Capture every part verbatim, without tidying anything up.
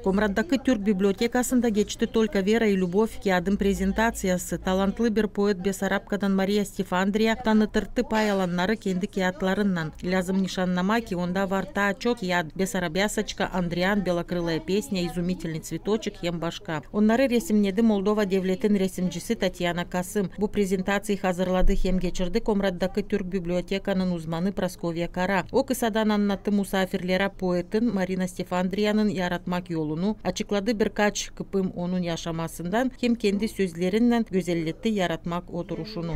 Komratdakı türk bibliotekasında geçti Только вера и любовь kiyadın prezentaţiyası. Talantlı bir poet Besarabkadan Mariya Stefandriya tanıtırttı pay alannarı kendi kiyatlarınnan. Lääzım nişannamaa, ki onda var taa çok kiyat: Бесарабясочка, Andrian, Белокрылая песня, Изумительный цветочек hem başka. Onnarı resimnedi Moldova devletin resimcisi Tatyana Kasım. Bu prezentaţiyayı hazırladı hem geçirdi Komratdakı türk bibliotekanın uzmanı Praskovya Kara. O kısadan annattı musaafirlerä poetin Marina Stefandriyanın yaratmak yolunu, açıkladı birkaç kıpım onun yaşamasından hem kendi sözlerinnän gözelletti yaratmak oturuşunu.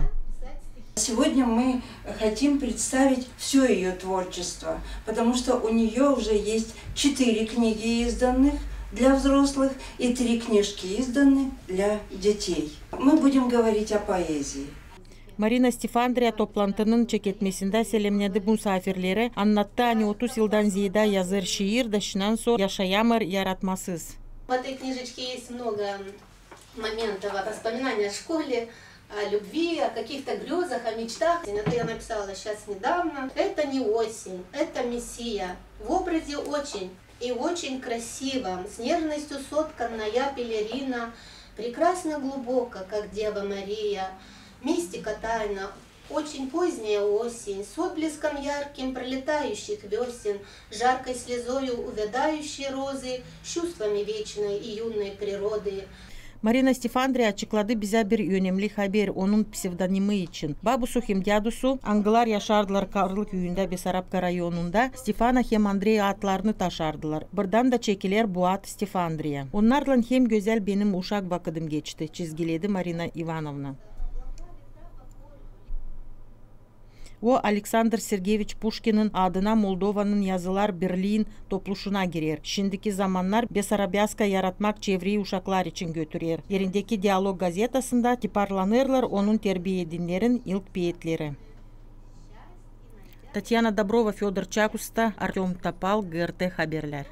Сегодня мы хотим представить всё её творчество, потому что у неё уже есть четыре книги, изданных для взрослых, и три книжки изданы для детей. Мы будем говорить о поэзии. Marina Stefandriya toplantının çeketmesindä selemnedi musaafirleri, annattı, ani otuz yıldan zeedä yazêr şiir, da şindän sora yaşayamêêr yaratmasız. В этой книжечке есть много моментов, воспоминаний о школе, о любви, о каких-то грёзах, о мечтах. Это я написала щас недавно. Это не осень, это мессия. В образе очень и очень красиво, с нежностью сотканная пелерина, прекрасна глубоко, как Дева Мария. Мистика тайна, очень поздняя осень, с отблеском ярким пролетающих вёсен, жаркой слезою увядающей розы, с чувствами вечной и юной природы. Marina Stefandriya açıkladı bizä bir önemli haber onun psevdonimi için. Babusu hem dädusu, angılar yaşardılar Karlı küüyündä Besarabka rayonunda, Stefana hem Andrey adlarını taşardılar. Bırdan da çekiler bu ad Stefandriya. Onnarlan hem gözäl benim uşak vakıdım geçti, çizgiledi Marina İvanovna. O, Aleksandr Sergeeviç Puşkinin adına Moldovanın Yazılar Birliin topluşuna girer. Şindiki zamannar Besarabyaska yaratmak çevreyi uşaklar için götürer. Erindeki Dialog gazetasında tiparlanêrlar onun terbiya edennärin ilk peetleri. Tatyana Dobrova, Födor Çakusta, Artöm Topal, GRT Haberlär.